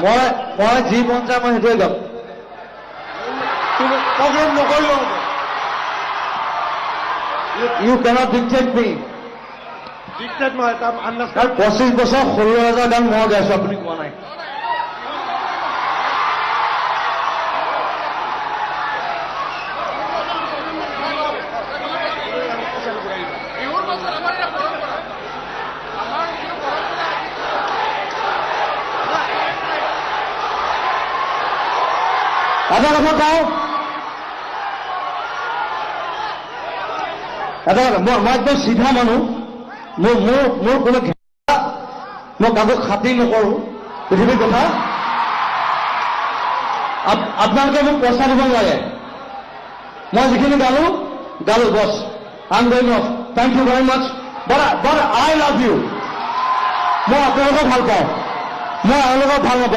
মই যি মন যায় মই সেইটোৱে গাম। তুমি প্ৰগ্ৰেম নকৰিলেও হ'ব। You cannot dictate me. Dictate নহয়, এটা কাৰণ আণ্ডাৰষ্টেণ্ড। 25 বছৰ সৰু ৰাজাৰ গান মই গাইছো, আপুনি কোৱা নাই। বিহুৰ বছৰ আমাৰ এটা পৰম্পৰা, আমাৰ যিটো পৰম্পৰা। এটা কথা কওঁ, এটা কথা, মই একদম চিধা মানুহ। মোৰ কোনো ঘেঁচা, মই কাকো খাতিৰ নকৰোঁ পৃথিৱীৰ কথা। আপোনালোকে মোক পইচা দিব নালাগে। মই যিখিনি গালো গালো, বছ। I am going off. Thank you very much, but I love you. মই আপোনালোকক ভাল পাওঁ, মই এওঁলোকক ভাল নাপাওঁ।